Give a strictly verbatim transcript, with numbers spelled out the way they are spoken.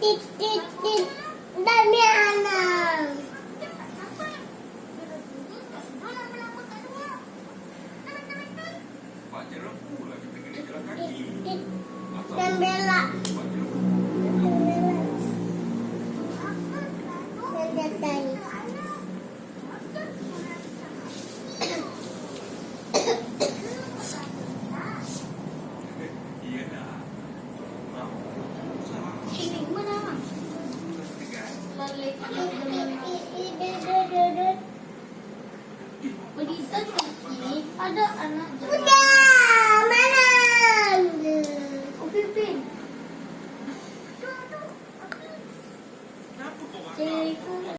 Tit, tit, tit. Damiana. Tit, tit. Dan Bella. Dan Bella. Dan Bella. Ada anak jin. Udah, mana? Upin Ipin. Cek.